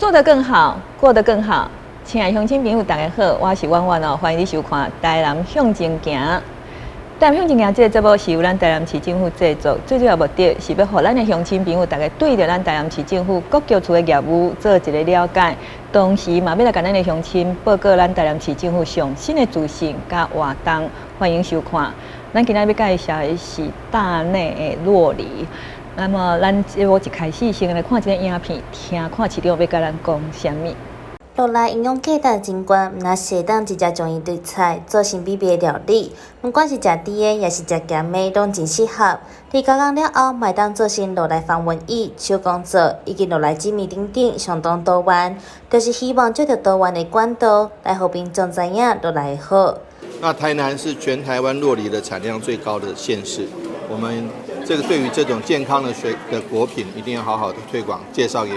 做得更好，過得更好。親愛鄉親朋友，大家好，我是婉婉哦，歡迎你收看《台南向前行》。台南向前行這个節目是由咱台南市政府製作，最主要目的是欲予咱的鄉親朋友，大家對著咱台南市政府各局處的業務做一个了解，同時嘛欲來共咱的鄉親報告咱台南市政府上新的資訊佮活動。歡迎收看。咱今仔欲介紹的是大內的酪梨。那麼，咱節目一開始先來看這个影片，聽看市長欲共咱講啥物。酪梨營養價值真懸，毋但是會當直接將伊對菜做成美味的料理，毋管是食甜的，抑是食鹹的，攏真適合。佇加工了後，嘛會當做成酪梨防蚊液、手工皂以及酪梨汁麵等等，相當多元。就是希望藉著多元的管道，來予民眾知影酪梨的好。那台南是全台灣酪梨的產量最高的縣市，我們這個對於這種健康的水的果品，一定要好好的推廣，介紹給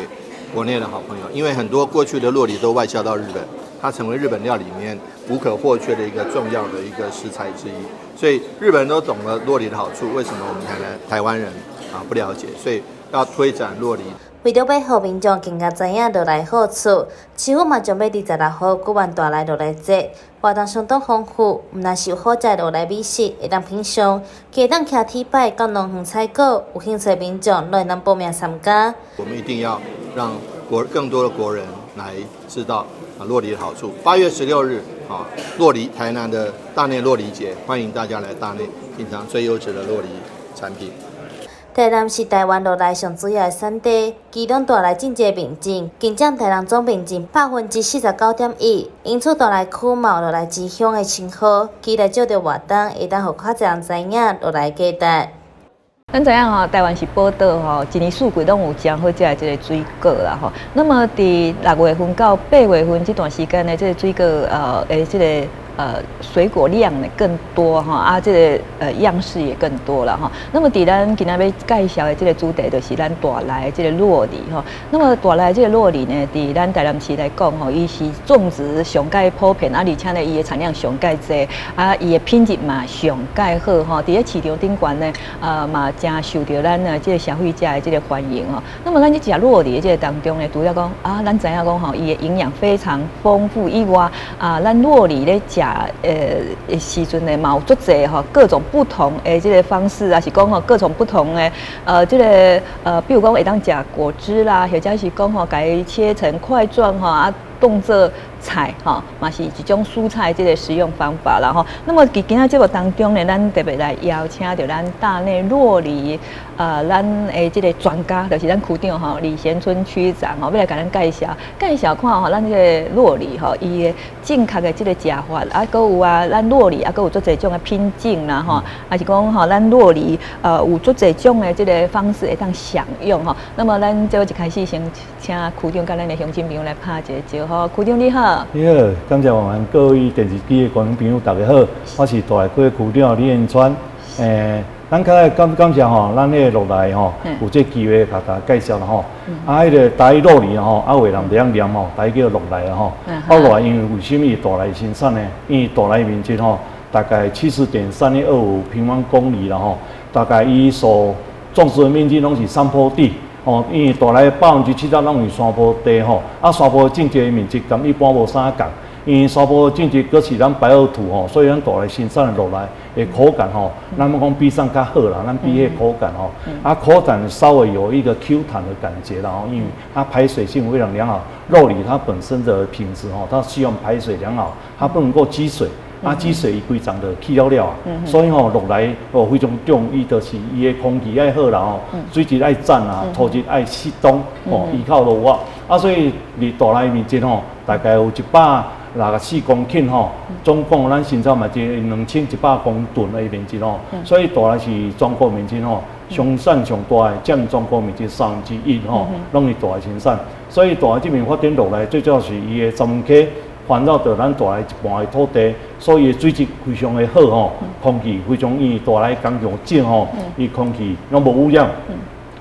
國內的好朋友，因為很多過去的酪梨都外銷到日本，它成為日本料理裡面無可或缺的一個重要的一個食材之一。所以日本人都懂了酪梨的好處，為什麼我們台灣人啊不了解？所以要推展酪梨。為著欲予民眾更加知影酪梨好處，市府嘛將欲佇16號舉辦大內酪梨節，活動相當豐富，毋但是有好食的酪梨美食會當品嚐，閣會當騎鐵擺到農園採果，有興趣的民眾攏會當報名參加。我們一定要讓國更多的國人來知道啊酪梨的好處。8月16日啊，酪梨台南的大內酪梨節，歡迎大家來大內品嘗最優質的酪梨產品。台南是台灣酪梨上主要的產地，其中大內種植面積僅佔台南總面積49.1%，因此大內區嘛有酪梨之鄉的稱號。期待藉著活動，會當予較濟人知影酪梨價值。咱知影吼，台灣是寶島吼，一年四季攏有誠好食的這个水果啦吼。那麼佇6月份到8月份這段時間呢，這个水果的這个水果量呢更多哈，啊，這个樣式也更多了哈。那麼佇咱今仔欲介紹的這个主題，就是咱大內這个酪梨吼。那麼大內這个酪梨呢，佇咱台南市來講吼，伊是種植上蓋普遍，啊，而且呢，伊的產量上蓋濟，啊，伊的品質嘛上蓋好吼。佇咧市場頂懸呢，嘛誠受著咱的這个消費者的這个歡迎吼。那麼咱咧食酪梨的這个當中呢，除了講啊，咱知影講吼，伊的營養非常豐富以外，啊，咱酪梨咧食的時陣呢，嘛有足濟吼各種不同的這个方式啊，是講吼各種不同的這个比如講會當食果汁啦，或者是講吼共伊切成塊狀吼啊，當做菜吼，嘛是一種蔬菜這个食用方法啦吼。那麼佇今仔節目當中呢，咱特別來邀請著咱大內酪梨咱的這个專家，就是咱區長吼李賢春區長吼，欲來共咱介紹介紹看吼，咱這个酪梨吼，伊的正確的這个食法，啊，閣有啊，咱酪梨啊，閣有足濟種的品種啦吼，抑是講吼，咱酪梨有足濟種的這个方式會當享用吼。那麼咱這一開始先請區長佮咱的鄉親朋友來拍一个招呼，區長你好。你好，感謝我們各位電視機的觀眾朋友，大家好，我是大內區的區長李延川。咱較愛感感謝吼，咱彼个酪梨吼，有這个機會共大家介紹啦吼。啊，彼个台語酪梨吼，啊，有的人袂曉念吼，台語叫酪梨啦吼。啊，酪梨因為為啥物大內生產呢？因為大內面積吼，大概70.3125平方公里啦吼，大概伊所種植的面積攏是山坡地。哦，因為大內70%攏是山坡地吼，啊，山坡種植的面積佮一般無啥仝。因為山坡種植閣是咱白堊土吼，所以咱大內生產的酪梨的口感吼，咱攏講比上較好啦，咱比彼个口感吼，啊，口感稍微有一個 Q 彈的感覺啦吼，因為它排水性非常良好，酪梨它本身的品質吼，它希望排水良好，它不能夠積水。啊，積水伊規叢就去了了啊，所以吼酪梨哦非常重，伊就是伊的空氣愛好啦吼，水質愛讚啊，土質愛適當吼，依靠落雨啊，所以佇大內面積吼，大概有164公頃吼，總共咱生產嘛是2100公噸的面積吼，所以大內是全國面積吼，上產上大的，佔全國面積1/3吼，攏是大內生產。所以大內這邊發展酪梨，最主要是伊的杉溪環繞著咱大內一半的土地，所以水質非常的好吼，空氣非常，因為大內工廠少吼，伊空氣攏無污染，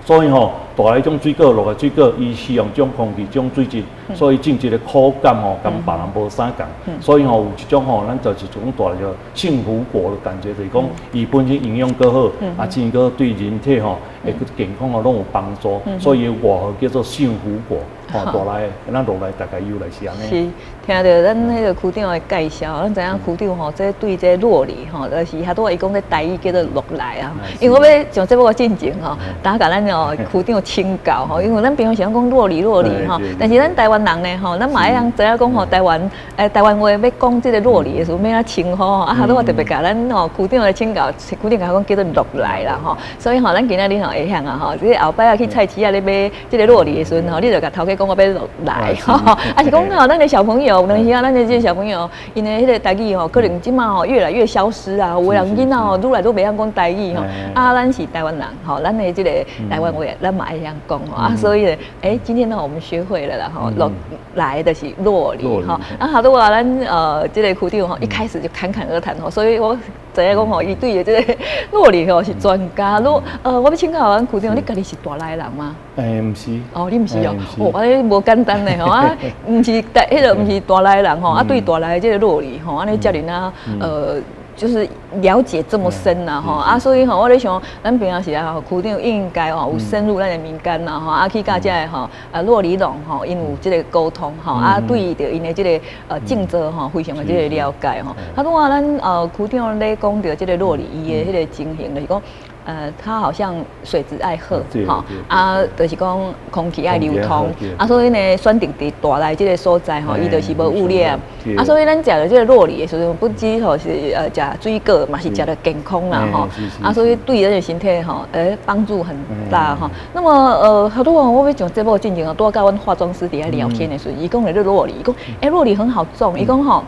所以吼，大內種水果落來水果，伊是用這種空氣、這種水質，所以種植的口感吼，佮別人無啥仝。所以吼，有一種吼，咱就是種大內叫幸福果的感覺，就是講伊本身營養閣好，啊，真閣對人體吼，會健康吼攏有幫助，所以外號叫做幸福果。吼，大來咱落來大概由來是按呢。是，聽著咱彼个區長的介紹，咱知影區長吼，這對這酪梨吼，就是遐拄仔伊講這台語叫做酪梨啊。因為我欲上節目進前吼，打共咱哦區長請教吼，因為咱平常時講酪梨酪梨吼，但是咱台灣人呢吼，咱嘛會曉知影講吼，台灣欸台灣話欲講這個酪梨的時陣，欲按怎稱呼吼，啊，拄仔特別共咱吼區長來請教，區長共我講叫做酪梨啦吼。所以吼，咱今仔日吼會曉啊吼，這個後擺仔去菜市仔咧買這個酪梨的時陣吼，你就共頭家講我欲酪梨吼，啊是講吼，咱的小朋友，有當時啊，咱的這個小朋友，𪜶的彼个台語吼，可能這馬吼越來越消失啊，有的人囡仔吼，愈來愈袂曉講台語吼。啊，咱是台灣人吼，咱的這個台灣話，咱嘛會曉講吼啊，所以咧，欸，今天呢，我們學會了啦吼，酪梨就是酪梨吼。啊，好多啊，咱這個區長吼，一開始就侃侃而談吼，所以我知影講吼，伊對的這個酪梨吼是專家。酪我欲請教咱區長，你家己是大來人嗎？欸，毋是。哦，你毋是哦，哦，按呢無簡單呢吼啊，毋是大，彼個毋是大來人吼，啊，對大來這個酪梨吼，按呢遮爾啊，就是了解這麼深呐吼啊，所以吼，我咧想，咱平常時啊，區長應該吼有深入咱的民間啦吼，啊去佮這个吼啊酪梨農吼，𪜶有這個溝通吼，啊對著𪜶的這個種植吼非常的這個了解吼。啊，拄仔咱區長咧講著這個酪梨伊的彼个情形，就是講，它好像水質愛好，吼，啊，就是講空氣愛流通，啊，所以呢，選定佇大內這個所在吼，伊就是無污染，啊，所以咱食著這個酪梨的時陣，不只吼是食水果，嘛是食著健康啦，吼，啊，所以對咱的身體吼，欸，幫助很大吼。那麼好多我欲上節目進前哦，拄仔佮阮化妝師佇遐聊天的時陣，伊講著這酪梨，伊講，欸，酪梨很好種，伊講吼，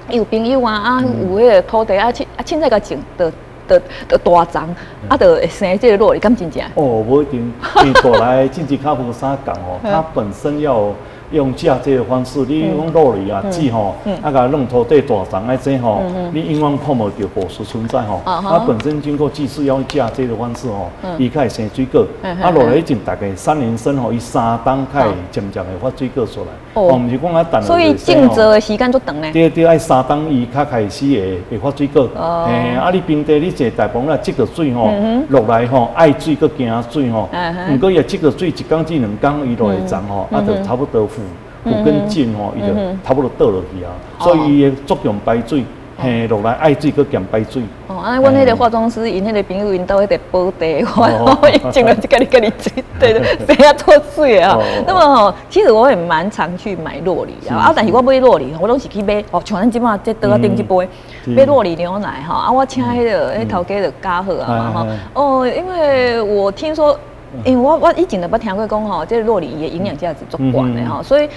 伊有朋友啊，啊，有彼個土地啊，凊啊凊彩共種著。著著大叢，啊，著會生這个酪梨，敢真正？哦，無一定，因為大來種植較無啥仝哦，它本身要用嫁接的方式，你講酪梨啊，籽吼，啊，共弄土地大叢愛這吼，你永遠看無著果實存在吼。它本身經過技術要嫁接的方式吼，伊較會生水果。啊，酪梨種大概3年生吼，伊3冬較會漸漸會發水果出來。哦，毋是講啊等。所以種植的時間足長呢。對對，愛三冬伊較開始會會發水果。嘿，啊，你平地你種大棚啦，積著水吼，落來吼愛水閣驚水吼。毋過伊積著水一工至兩工，伊就會長吼，啊，就差不多腐腐根莖吼，伊就差不多倒落去啊。所以伊的作用排水，嘿，落來愛水閣兼排水。哦，啊，阮彼个化妝師，𪜶彼个朋友，𪜶兜彼個寶地，我伊種了就家己家己種，對對，生啊足媠啊。那麼吼，其實我也蠻常去買酪梨啊，啊，但是我買酪梨，我攏是去買哦，像咱這馬這桌仔頂這杯，買酪梨牛奶哈，啊，我請彼个彼頭家就加好啊嘛吼。哦，因為我聽說。因為我以前就捌聽過講吼，這个酪梨伊的營養價值足懸的吼，所以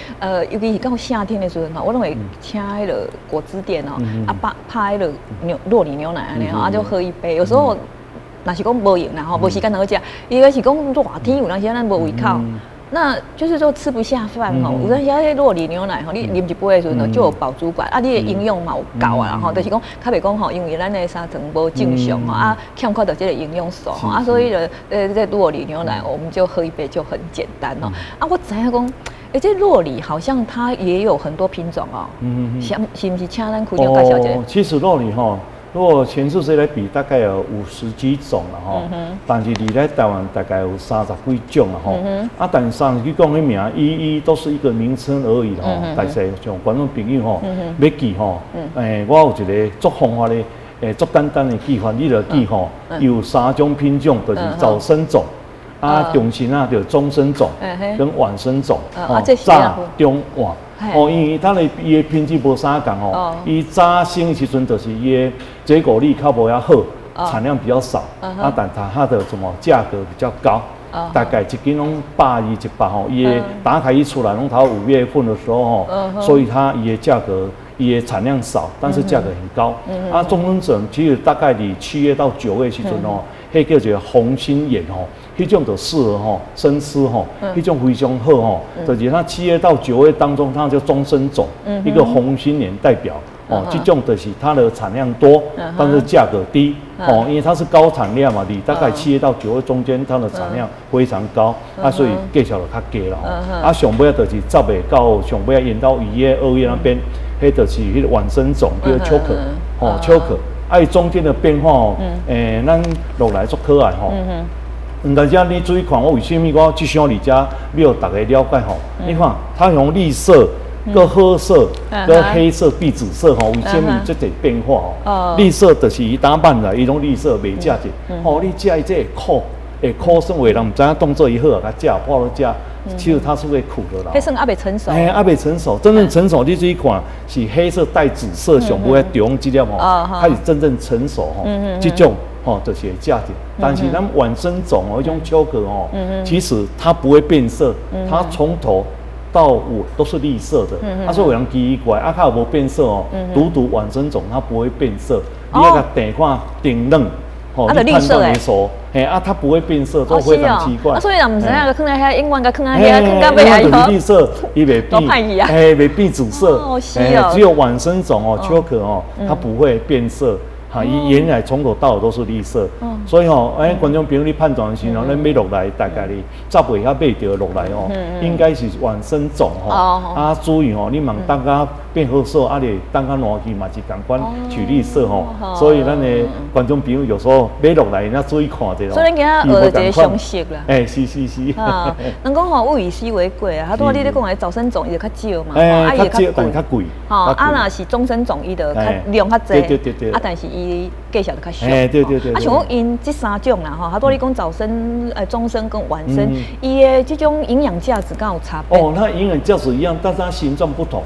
尤其是到夏天的時陣吼，我攏會請彼个果汁店吼，啊拍拍彼个牛酪梨牛奶按呢吼，啊就喝一杯。有時候若是講無閒啦吼，無時間通去食，伊個是講熱天有當時咱無胃口，那就是說吃不下飯吼。有當時啊，彼酪梨牛奶吼，你啉一杯的時陣就有飽足感，啊，你的營養嘛有夠啊，吼，就是講較袂講吼，因為咱的三餐無正常吼，啊，欠缺著這個營養素吼，啊，所以就這酪梨牛奶，我們就喝一杯就很簡單哦。啊，我知影講，欸，這酪梨好像它也有很多品種哦，是是毋是？請咱區長介紹一下。其實酪梨吼，如果全世界來比，大概有50幾種啦吼，但是佇咧台灣大概有三十幾種啦吼。啊，但是三十幾種的名，一一都是一個名稱而已吼。但是像觀眾朋友吼，欲記吼，欸，我有一個足方法的，欸，足簡單的記法，你著記吼，有三種品種，就是早生種、啊中生啊，就中生種跟晚生種，哦，早中晚。哦，因為它的伊的品質無啥仝哦，伊早生的時陣就是伊的結果率較無遐好，產量比較少，啊，但它的什麼價格比較高，大概一斤攏120、100吼，伊的打開一出來，攏頭5月份的時候吼，所以它伊的價格，伊的產量少，但是價格很高。啊，中生種其實大概佇7月到9月時陣哦，彼叫做紅心眼吼。彼種就適合吼生吃吼，彼種非常好吼，就是它7月到9月當中，它就中生種，一個紅心蓮代表哦，這種就是它的產量多，但是價格低哦，因為它是高產量嘛，你大概7月到9月中間，它的產量非常高，啊，所以價錢就較低啦。啊，上尾就是10月到上尾延到1月、2月那邊，彼就是彼個晚生種叫秋可，哦，秋可，啊，伊中間的變化哦，欸，咱落來足可愛吼。毋但是你注意看，我為什麼我這箱佇遮欲予大家了解吼？你看它用綠色、閣褐色、閣黑色、碧紫色吼，為什麼這濟變化吼？綠色就是伊當慢來，伊攏綠色袂食者。吼，你食伊這會苦，會苦酸，有的人毋知影當做伊好啊，共食破落食，其實它是會苦的啦。彼算猶未成熟。嘿，猶未成熟，真正成熟你注意看是黑色帶紫色，上尾中這粒吼，它是真正成熟吼，這種吼就是會食著。但是咱晚生種哦，彼種秋可哦，其實它不會變色，它從頭到尾都是綠色的。啊，所以有人奇怪，啊，較無變色哦，獨獨晚生種它不會變色，你愛共定看定冷。啊，就綠色的，嘿啊，它不會變色，都非常奇怪。啊，所以人毋知影，囥佇遐永遠共囥佇遐，囥到尾啊，綠色，伊袂變，嘿，袂變紫色。哦，是哦。只有晚生種哦，秋可哦，它不會變色。哈，伊原來從頭到尾都是綠色。所以吼，哎，觀眾朋友你判斷時吼，咱買落來大概你十袂曉買著落來哦，應該是晚生種吼。啊，注意吼，你茫等甲變褐色，啊，你等較爛去嘛是仝款取綠色吼。所以咱的觀眾朋友有時候買落來，你注意看者。所以咱今仔學著一個常識啦。哎，是是是。啊，人講吼，物以稀為貴啊，啊，拄仔你咧講的早生種伊就較少嘛，啊，伊較少，但較貴。吼，啊，若是中生種伊就較量較濟，啊，但是伊價錢就較俗。哎，對對對。啊，像講𪜶這三種啦，吼，啊，拄仔你講早生、中生跟晚生，伊的這種營養價值敢有差別？哦，那營養價值一樣，但是它形狀不同。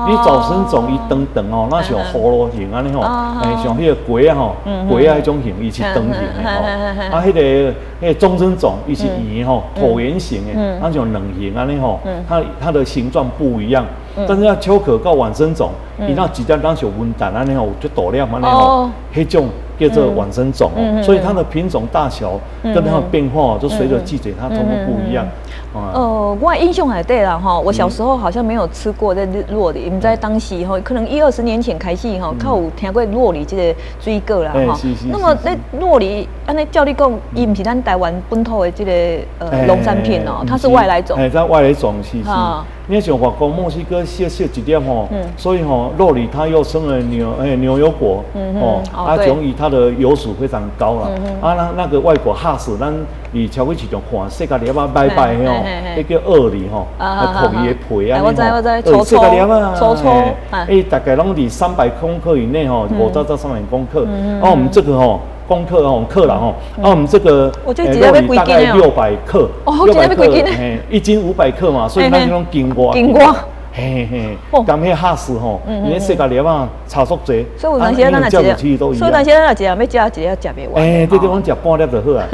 你早生種伊長長哦，那像葫蘆形按呢吼，欸，像彼個粿仔吼，粿仔彼種形，伊是長形的吼。啊，彼個中生種伊是圓吼，橢圓形的，啊像卵形按呢吼，它的形狀不一樣。但是啊，秋可佮晚生種，伊若一粒當像溫蛋按呢吼，有足大粒按呢吼，彼種叫做晚生種哦。所以它的品種大小跟它的變化，就隨着季節它通通不一樣。我印象內底啦吼，我小時候好像沒有吃過這酪梨，毋知當時吼，可能一二十年前開始吼，較有聽過酪梨這個水果啦吼。那麼那酪梨，按呢照你講，伊毋是咱台灣本土的這個農產品哦，它是外來種。哎，它外來種是是。你像法國、墨西哥小小一點吼，所以吼酪梨它又稱為牛油果，哦，啊，從以它的油脂非常高啦。啊，那個外國哈斯，咱佇超級市場看，細個粒仔白白的吼，彼叫軛梨吼，啊，剝伊的皮按呢吼，粗細個粒仔，粗粗，欸，大概攏佇300公克以內吼，50到300公克。哦，我們這個吼。公克哦，克啦吼，啊，我們這個酪梨大概600克，600克，嘿，1斤500克嘛，所以咱這種斤外，斤外，嘿嘿，佮彼哈斯吼，你細個粒仔差足濟，所以有當時咱若一個，所以當時咱若一個欲食一個食袂完。欸，對對，阮食半粒就好啊，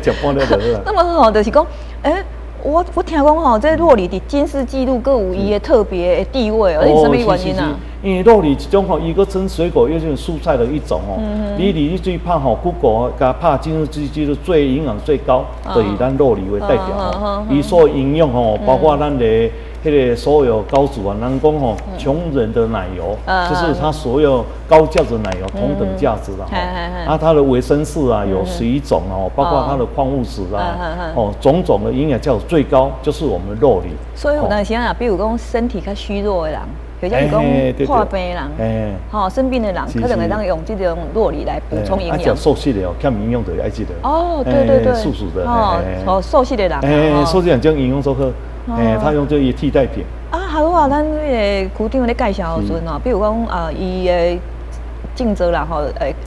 食半粒就好啊。那麼吼，就是講，欸，我聽講吼，這酪梨佇金氏紀錄閣有伊的特別的地位哦，是啥物原因啊？因為酪梨這種吼，伊閣稱水果，又是蔬菜的一種哦。你最拍吼，Google 共拍金氏紀錄最營養最高，就以咱酪梨為代表吼。伊所有營養吼，包括咱的彼個所有高脂啊，人講吼，窮人的奶油，就是它所有高價值奶油同等價值的吼。啊，它的維生素啊有11種哦，包括它的礦物質啊，哦，種種的營養價值最高就是我們酪梨。所以有當時啊，比如講身體較虛弱的人，或者是講破病的人，吼生病的人，可能會當用這種酪梨來補充營養。啊，食素食的哦，欠營養就愛這個。哦，對對對，素食的，哦，素食的人，欸，素食人這種營養做好，欸，他用這個替代品。啊，好啊，咱彼個區長咧介紹的時陣哦，比如講啊，伊的種植啦吼，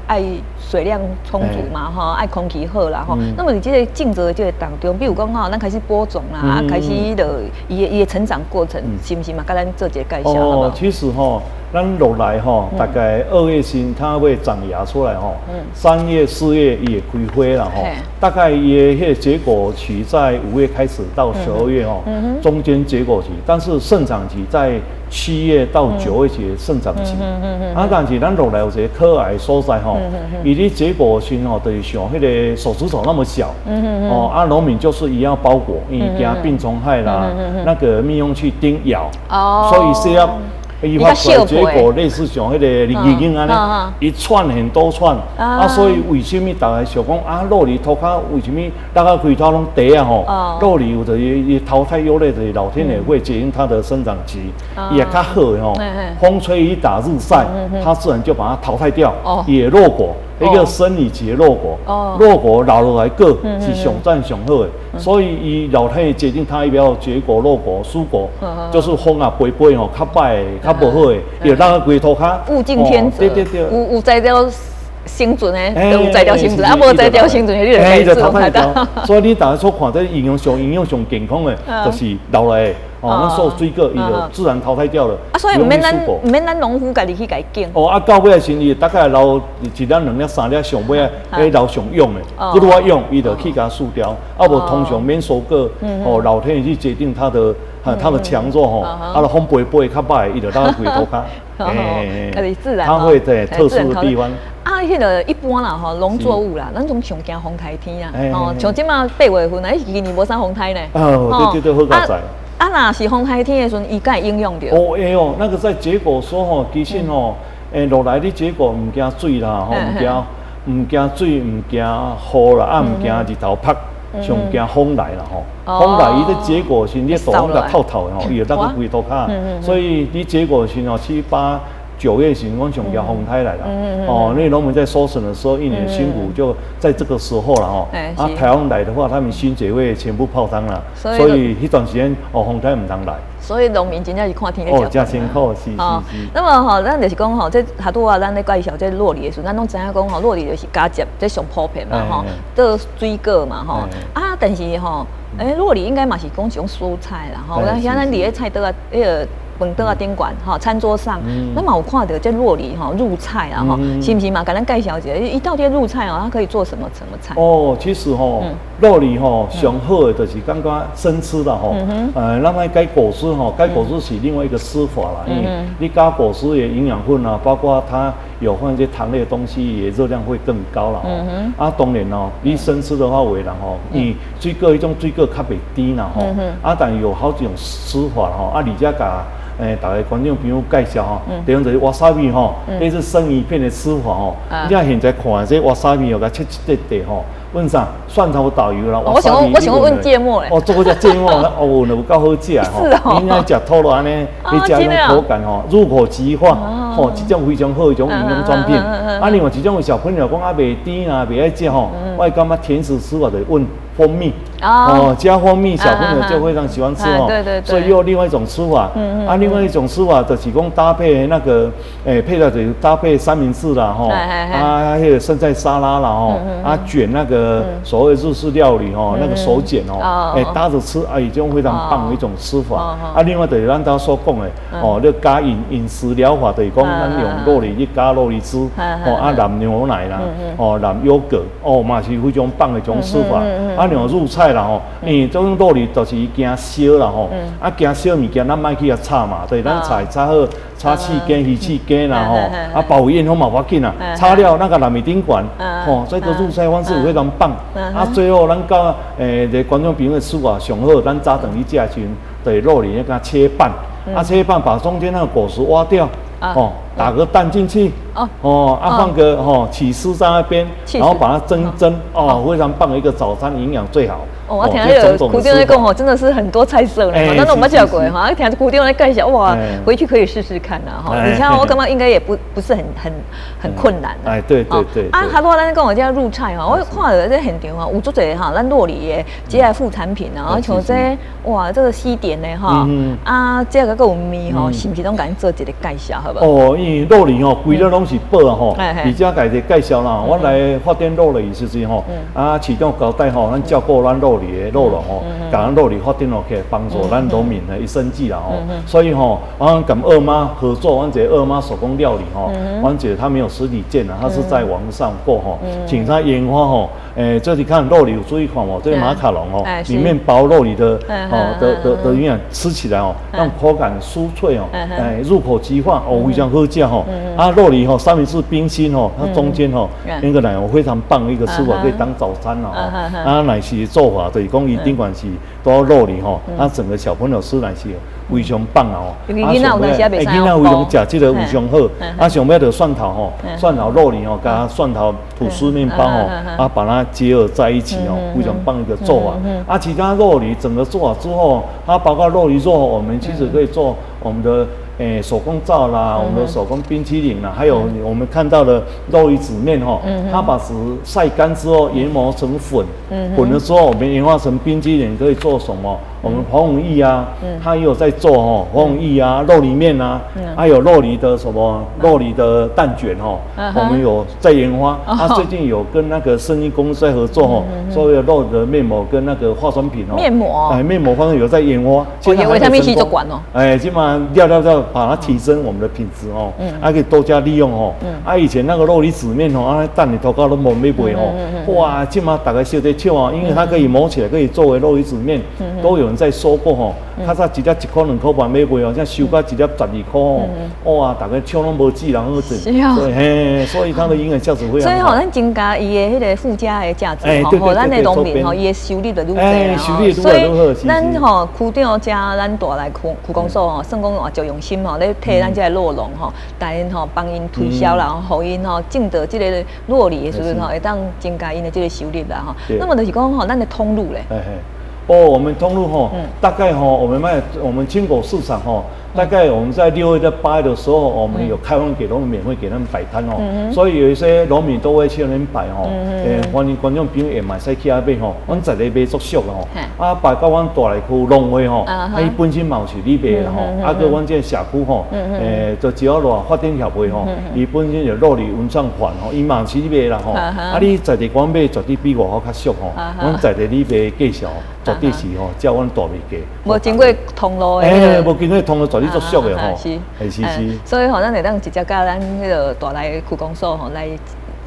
愛水量充足嘛吼，愛空氣好啦吼。那麼佇這個種植的這個當中，比如講吼，咱開始播種啦，啊，開始就伊的成長過程，是毋是嘛？共咱做一個介紹好無？哦，其實吼，咱落來吼，大概2月時它會長芽出來吼，3月、4月也開花了吼。大概伊的彼個結果期在5月開始到12月吼，中間結果期，但是盛產期在7月到9月是盛產期。啊，但是咱落來有一個可愛的所在吼，伊咧結果時吼，就是像彼個手指頭那麼小。哦，啊，農民就是一樣包裹，因為驚病蟲害啦，那個蜜蜂去叮咬，所以是要。伊發出來結果類似像彼個魚鷹按呢，一串很多串，啊，所以為啥物大家想講啊，酪梨塗跤為啥物大家開頭攏茶啊吼？酪梨有就是伊淘汰優劣，就是老天爺會決定它的生長期，也較好吼。風吹雨打日曬，它自然就把它淘汰掉，也落果。一個生理期的落果。落果老落來果是上讚上好的，所以伊老天爺決定他要結果落果蔬果，就是風啊飛飛吼，較歹的、較無好的，伊就落去規塗跤。物競天擇，對對對，有才調生存的，有才調生存，啊無才調生存的，你就淘汰掉。所以你大家所看這營養上健康的，就是老來的。哦，那所有水果伊就自然淘汰掉了。啊，所以毋免咱毋免咱農夫家己去共伊揀。哦，啊，到尾的時伊大概留一粒、兩粒、三粒，上尾啊，彼留上用的，閣愈愛用，伊就去共輸掉。啊，無通常免收割，哦，老天爺去決定它的強弱吼，啊，若風飛飛較歹，伊就落規塗跤。欸，自然，它會在特殊的地方。啊，彼個一般啦吼，農作物啦，咱總上驚風颱天啊，哦，像這馬8月份啊，今年無啥風颱呢。哦，對對對，好佳哉。啊，若是風颱天的時陣，伊敢會影響著？哦，會哦，那個在結果說吼，其實吼，欸，落來你結果毋驚水啦，吼，毋驚水，毋驚雨啦，啊，毋驚日頭曬，上驚風來啦，吼。風來伊咧結果時，你土攏共透透的吼，伊會落去規塗跤。所以你結果時吼，7、8、9月時，阮上驚風颱來啦。哦，那農民在收成的時候，一年辛苦就在這個時候了吼。啊，颱風來的話，他們心血會全部泡湯啦。所以彼段時間哦，風颱毋通來。所以農民真正是看天咧。哦，真辛苦，是是是。那麼吼，咱就是講吼，這頭拄仔咱咧介紹這酪梨的時陣，咱攏知影講吼，酪梨就是加食，這上普遍嘛吼，做水果嘛吼。啊，但是吼，欸，酪梨應該嘛是講一種蔬菜啦吼。咱像咱佇咧菜桌仔，彼個飯桌仔頂懸吼，餐桌上，咱嘛有看著這酪梨吼入菜啊吼，是毋是嘛？共咱介紹一下，伊到底入菜哦，它可以做什麼什麼菜？哦，其實吼，酪梨吼上好的就是感覺生吃啦吼，咱愛改果汁吼，改果汁是另外一個吃法啦。因為你加果汁的營養分啊，包括它有放一些糖類的東西，也熱量會更高啦。啊，當然哦，你生吃的話，有的人吼，因為水果彼種水果較袂甜啦吼，啊，但有好幾種吃法吼，啊，而且共欸，逐家觀眾朋友介紹吼，第一種就是わさび吼，這是生魚片的吃法吼。你看現在看這わさび哦，共切一塊塊吼，阮啥蒜頭導遊啦。我想講，我想講阮芥末咧。哦，做過隻芥末，哦，有夠好食吼。你愛食吐落按呢，你食種口感吼，入口即化，吼，這種非常好一種營養產品。啊，另外一種小朋友講啊，袂甜啊，袂愛食吼，我會感覺甜食吃法就阮蜂蜜哦，加蜂蜜，小朋友就非常喜歡吃哦。對對對。所以又另外一種吃法，啊，另外一種吃法就是講搭配那個，欸，配料就是搭配三明治啦，吼，啊，彼個生菜沙拉啦，吼，啊，捲那個所謂日式料理吼，那個手卷哦，欸，搭着吃，啊，已經非常棒的一種吃法。啊，另外就是咱頭所講的，哦，你加飲食療法，就是講咱用酪梨去加酪梨汁，哦，啊，淋牛奶啦，哦，淋優格，哦，嘛是非常棒的一種吃法。啊，另外入菜啦吼，因為這種酪梨就是伊驚燒啦吼，啊，驚燒物件，咱莫去共炒嘛，對，咱菜炒好，炒翅羹、魚翅羹啦吼，啊，鮑魚宴嘛無要緊啦，炒了那個淋佇頂懸，吼，這個入菜方式非常棒。啊，最後咱到欸，這觀眾朋友吃法上好，咱早頓去食的時陣，就是酪梨共切半，啊，切半把中間那個果實挖掉，哦，打個蛋進去，哦，啊，放個吼起司在那邊，然後把它蒸蒸，哦，非常棒的一個早餐，營養最好。哦，我聽彼個區長咧講吼，真的是很多菜色咧，咱攏毋捌食過哈。聽區長咧介紹，哇，回去可以試試看啦哈。而且我感覺應該也不是很困難。哎，對對對。啊，頭拄仔咱講這入菜哈，我看著這現場哈，有足濟哈，咱酪梨的這個副產品啊，像這哇，這個西點的哈，啊，這個閣有麵吼，是毋是攏共咱做一個介紹好無？哦，因為酪梨吼，規個攏是寶吼，而且共一個介紹啦，我來發展酪梨時陣吼，啊，市長交代吼，咱照顧咱酪梨的酪農吼，共咱酪梨發展落去，幫助咱農民的一生計啦吼。所以吼，我跟二媽合作，阮一個二媽手工料理吼，阮一個他沒有實體店啊，他是在網上過吼，請他研發吼，欸，這裡看酪梨有注意看哦，這個馬卡龍哦，裡面包酪梨的哦的營養，吃起來哦，那種口感酥脆哦，欸，入口即化哦，非常好食吼。啊，酪梨吼，三明治冰心吼，它中間吼那個奶油非常棒一個吃法，可以當早餐哦。啊，奶昔做法就是講伊頂懸是多酪梨吼，啊，整個小朋友吃奶昔非常棒啊吼。囡仔有當時也袂使囡仔非常食這個非常好。啊，上尾就蒜頭吼，蒜頭酪梨吼，加蒜頭吐司麵包吼，啊，把它結合在一起哦，非常棒一個做法。啊，其他酪梨整個做好之後，它包括酪梨肉，我們其實可以做我們的。手工皂啦，我們的手工冰淇淋啦，還有我們看到的酪梨籽麵吼，它把籽曬乾之後研磨成粉，粉了之後我們研發成冰淇淋，可以做什麼？我們黃永義啊，他也有在做吼，黃永義啊，酪梨麵啊，還有酪梨的什麼酪梨的蛋捲吼，我們有在研發。他最近有跟那個生醫公司在合作吼，所有酪梨的面膜跟那個化妝品哦，面膜，哎，面膜方面有在研發。現在維他命 C 足懸哦。哎，這嘛料料料，把它提升我們的品質哦，還可以多加利用哦。啊，以前那個酪梨籽麵哦，啊，蛋裡頭高都無咩賣哦。哇，這嘛大家小在笑啊，因為它可以磨起來，可以作為酪梨籽麵，都有人在收購吼。較早一粒1塊2塊半買賣哦，現在收到一粒12塊哦。哇，大家搶攏無止人好濟。是啊。嘿，所以它的營養價值非常。所以吼，咱增加伊的彼個附加的價值吼，予咱的農民吼，伊的收入就愈濟啦。收入愈來愈好。咱吼區長遮咱大內區區公所吼，算講嘛足用心吼，咧替咱這个酪農吼，帶𪜶吼幫𪜶推銷啦，予𪜶吼種著這個酪梨的時陣吼，會當增加𪜶的這個收入啦吼。那麼就是講吼，咱的通路咧。哦，我們通路吼，大概吼，我們賣我們青果市場吼，大概我們在6月到8月的時候，我們有開放給農民免費給他們擺攤哦，所以有一些農民都會去那邊擺吼。歡迎觀眾朋友也嘛會使去遐買吼，阮在地賣足俗的吼。啊，擺到阮大內區農會吼，啊，伊本身嘛有是咧賣啦吼。啊，閣阮這個社區吼，就只要落發展協會吼，伊本身就酪梨文創館吼，伊嘛是咧賣啦吼。啊，你在地講買絕對比外口較俗吼。阮在地咧賣價數，絕對是吼，照阮大賣價。無經過通路的。欸，無經過通路，絕對足俗的吼。是，是是。所以吼，咱會當直接佮咱彼個大內區公所吼來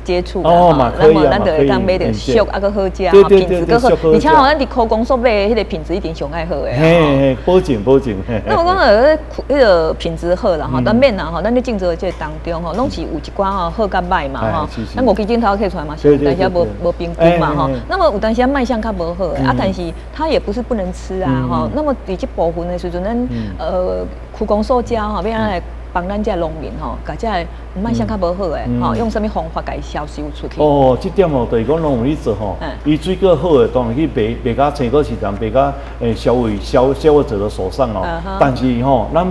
接觸。哦，嘛可以啊，咱就會當買著俗啊，閣好食，品質閣好。而且吼，咱佇區公所買的彼個品質一定上愛好的。嘿嘿，保證保證。那我講呃，彼個品質好啦吼，當免啦吼，咱咧種植的這個當中吼，攏是有一寡吼好佮歹嘛吼。咱五支鏡頭摕出來嘛，是有當時無平均嘛吼。那麼有當時賣相較無好的，啊，但是它也不是不能吃啊吼。那麼佇這部分的時陣，咱區公所遮吼，欲按怎來幫咱這農民吼，共這個賣相較無好的吼，用啥物方法共伊銷售出去？哦，這點哦，就是講農民做吼，伊水果好的當然去賣，賣甲青果市場，賣甲消費者的手上哦。但是吼，咱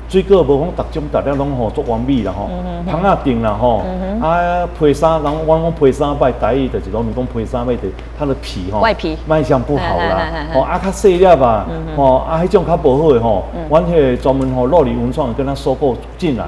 水果無講逐種逐粒攏吼足完美啦吼，蜂仔頂啦吼，啊皮衫，人阮講皮衫歹，台語就是農民講皮衫歹，就是它的皮吼，外皮賣相不好啦，吼啊較細粒啊，吼啊彼種較無好的吼，阮彼個專門吼酪梨文創跟他收購進來，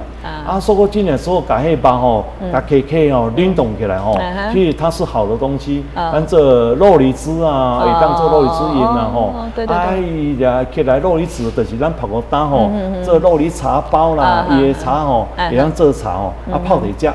啊收購進來之後，共彼肉吼，共切切吼冷凍起來吼，其實它是好的東西，咱做酪梨汁啊，會當做酪梨汁飲啦吼，啊伊也起來酪梨籽就是咱曝五擔吼，做酪梨茶包啦，伊的茶吼，會當做茶吼，啊泡佇食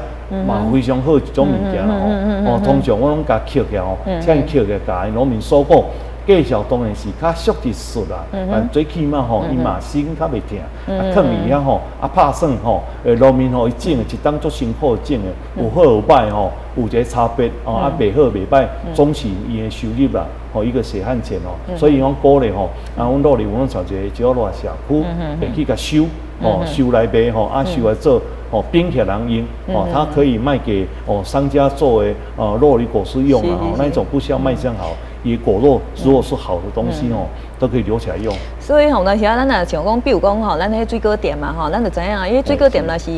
嘛非常好一種物件啦吼。哦，通常我攏共抾起來吼，請𪜶抾起來，共𪜶農民收購，價數當然是較俗一俗啦，但最起碼吼，伊嘛心較袂疼，啊，囥佇遐吼，啊拍算吼，農民吼伊種的一冬足辛苦種的，有好有歹吼，有一個差別哦，啊賣好賣歹，總是伊的收入啦，吼一個血汗錢哦，所以講鼓勵吼，啊，阮酪梨文創一個石澳社區會去共收。哦，收來賣吼，啊收來做哦，冰起來人用哦，它可以賣給哦商家作為哦酪梨果汁用啊，那一種不需要賣相好，以果肉如果是好的東西哦，都可以留起來用。所以吼，那時啊，咱若像講，比如講吼，咱彼水果店嘛吼，咱就知影，因為水果店若是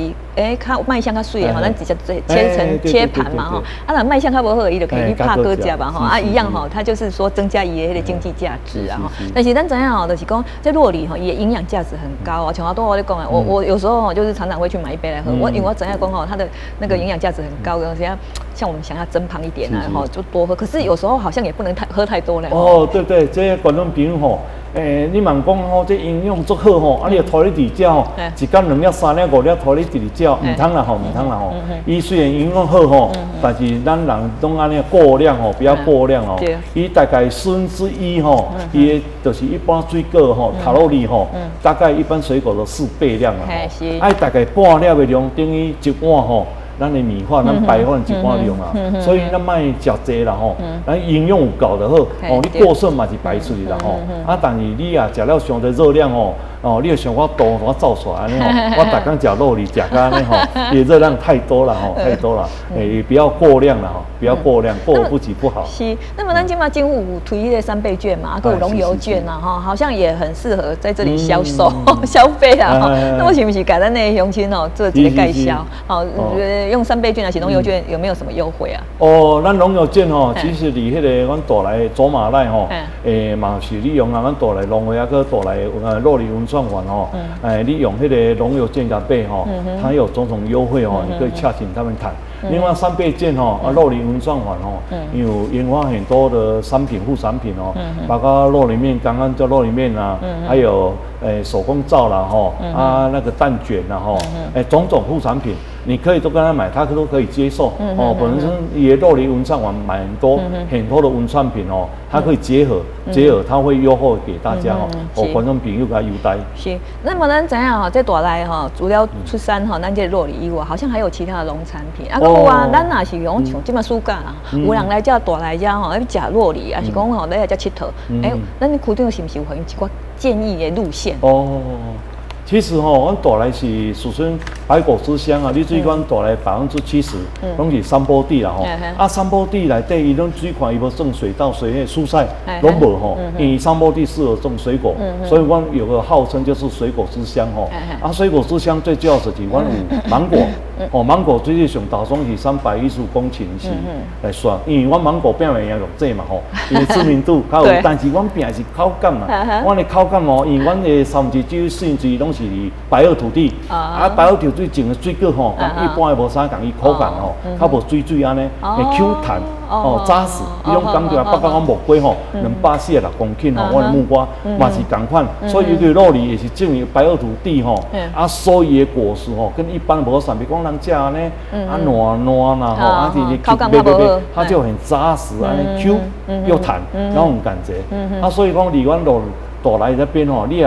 較賣相較媠的吼，咱直接切成切盤嘛吼，啊若賣相較無好，伊就可以去拍果汁嘛吼，啊一樣吼，它就是說增加伊的彼個經濟價值啊吼。但是咱知影吼，就是講這酪梨吼，伊的營養價值很高啊。像我拄我咧講的，我有時候吼，就是常常會去買一杯來喝。我因為我知影講吼，它的那個營養價值很高，有時像我們想要增胖一點啊，吼就多喝。可是有時候好像也不能太喝太多咧。哦，對對，這個觀眾朋友吼。你茫講吼，這營養足好吼，啊，你就拖咧佇食吼，一工兩粒、三粒、五粒拖咧佇食，毋通啦吼，毋通啦吼。伊雖然營養好吼，但是咱人攏按呢過量吼，不要過量哦。伊大概1/4吼，伊的就是一般水果吼，卡路里吼，大概一般水果的4倍量啦吼。啊，大概半粒的量等於一碗吼。咱的米飯，咱白飯一碗量啊，所以咱莫食濟啦吼。咱營養有夠就好，哦，你過剩嘛是排出去啦吼。啊，但是你也食了傷濟熱量吼。哦，你會想我肚我走出來按呢吼，我逐工食酪梨食甲按呢吼，也熱量太多了吼，太多了，欸，不要過量了吼，不要過量，過猶不及不好。是，那麼咱這馬政府有推彼个三倍券嘛，閣有農遊券啊，吼，好像也很適合在這裡銷售消費啊。那麼是毋是共咱的鄉親哦做一個介紹？好，用三倍券還是農遊券，有沒有什麼優惠啊？哦，咱農遊券吼，其實佇彼個阮大內走馬內吼，欸嘛是利用啊，阮大內農會啊，閣大內酪梨文創園吼，欸，你用彼个農遊券共買吼，它有種種優惠哦，你可以洽請他們談。另外三倍券吼，啊，酪梨文創園吼，有研發很多的商品副產品哦，包括酪梨麵，剛剛叫酪梨麵啊，還有手工皂啦吼，啊那個蛋捲啦吼，欸種種副產品，你可以都跟他買，他都可以接受哦。本身也酪梨文創園買很多很多的文創品哦，它可以結合結合，它會優惠給大家哦。哦，觀眾朋友共優待。是，那麼咱知影吼，這大內吼，除了出產吼，咱這酪梨以外，好像還有其他的農產品。啊，閣有啊，咱若是講像這馬暑假啦，有人來遮大內遮吼，欲食酪梨，抑是講吼來遮𨑨迌。欸，咱區長是毋是有予𪜶一寡建議的路線？哦。其實吼，阮大內是俗稱百果之鄉啊。你注意看大內70%攏是山坡地啦吼。啊，山坡地內底伊攏水看伊無種水稻、水蔬菜攏無吼。因為山坡地適合種水果，所以阮有個號稱就是水果之鄉吼。啊，水果之鄉最主要就是阮有芒果。哦，芒果最近上大宗是315公頃是來算，因為阮芒果拼袂贏玉井嘛吼，因為知名度較有，但是阮拼的是口感嘛。阮的口感哦，因為阮的三分之一、四分之一攏是白堊土地，啊，白堊土地種的水果吼，佮一般的無啥仝，伊口感吼，較無水水按呢，會 Q 彈，哦，紮實，彼種感覺。包括阮木瓜吼，246公頃吼，阮的木瓜嘛是仝款，所以尤其酪梨也是種佇白堊土地吼，啊，所以的果實吼，跟一般無啥比講人食按呢，啊軟軟啦吼，啊佇咧別別別，它就很紮實，按呢 Q 又彈，那種感覺。啊，所以講佇阮落大內這邊吼，你也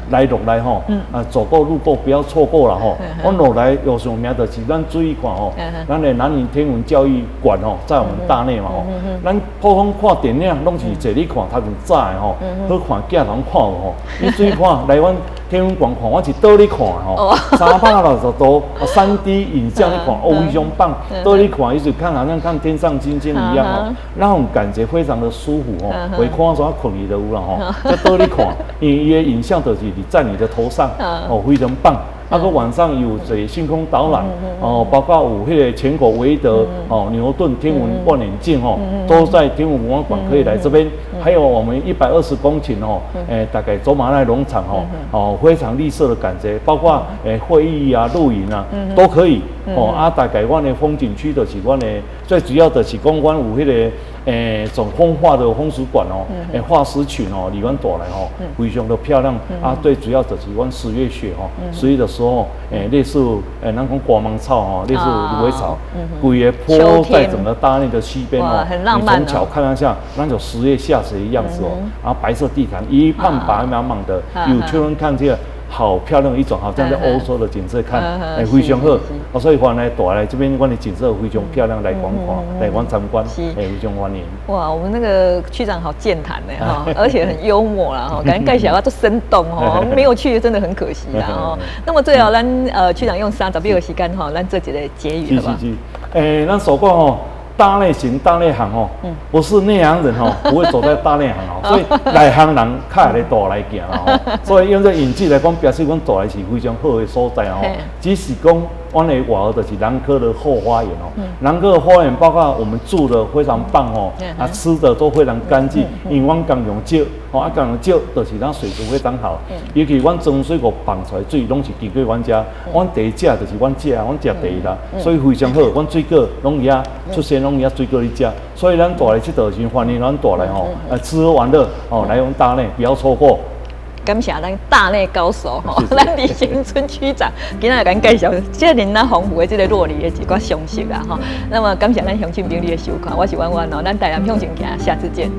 來落來吼，啊走過路過不要錯過了吼。阮落來有上名就是咱注意看吼，咱的南寧天文教育館吼，在我們大內嘛吼。咱普通看電影攏是坐咧看，頭前早的吼，好看鏡頭看有吼。你注意看來阮天文館看，我是倒咧看吼，360度3D 影像咧看，哦非常棒。倒咧看，一直看好像看天上星星一樣哦，那種感覺非常的舒服哦。會看煞睏去就有啦吼，再倒咧看，因為伊的影像就是在你的頭上，哦，非常棒。啊，閣晚上有這星空導覽，哦，包括有彼个全國唯一的哦牛頓天文望遠鏡哦，都在天文文化館可以來這邊。還有我們120公頃哦，欸，大概走馬內農場哦，哦，非常綠色的感覺，包括欸會議啊、露營啊都可以。哦，啊，大概阮的風景區就是阮的最主要的是講阮有彼个欸種風化的風俗館哦，欸化石群哦，佇阮大內吼，非常的漂亮。啊，最主要就是阮十月雪吼，十月的時候，欸，類似欸，咱講瓜芒草吼，類似蘆葦草，規个鋪在整個大內的西邊哦，你從橋看一下，那種十月下雪的樣子哦，然後白色地毯一片白茫茫的，有秋天看起來好漂亮一種，好像在歐洲的景色看，欸，非常好。哦，所以歡迎大內這邊，阮的景色非常漂亮，來觀看，來阮參觀，欸，非常歡迎。哇，我們那個區長好健談呢，哈，而且很幽默啦，哈，感覺介紹啊都生動哦，沒有去真的很可惜啦，哦。那麼最後，咱區長用30秒的時間哈，咱做一個結語，好不好？欸，咱所講吼，大內行，大內行哦，不是內行人哦，不會走在大內行哦，所以內行人較會來大內行啦吼。所以用這引句來講，表示阮大內是非常好的所在哦。只是講阮的外號就是南科的後花園哦。南科的後花園包括我們住的非常棒哦，啊吃的都非常乾淨，因為阮甘用石，吼啊甘用石就是咱水質非常好。尤其阮裝水果放出來水攏是經過阮遮，阮第一食就是阮食，阮食第一啦，所以非常好。阮水果攏佇遐出現，攏佇遐水果咧食，所以咱大內𨑨迌時歡迎咱大內吼，吃喝玩樂哦，來阮大內不要錯過。感謝咱大內高手吼，咱李行春區長今仔日共咱介紹這爾仔豐富的這个酪梨的一寡常識啦吼。那麼感謝咱鄉親朋友的收看，我是婉婉哦，咱台南向前行，下次見。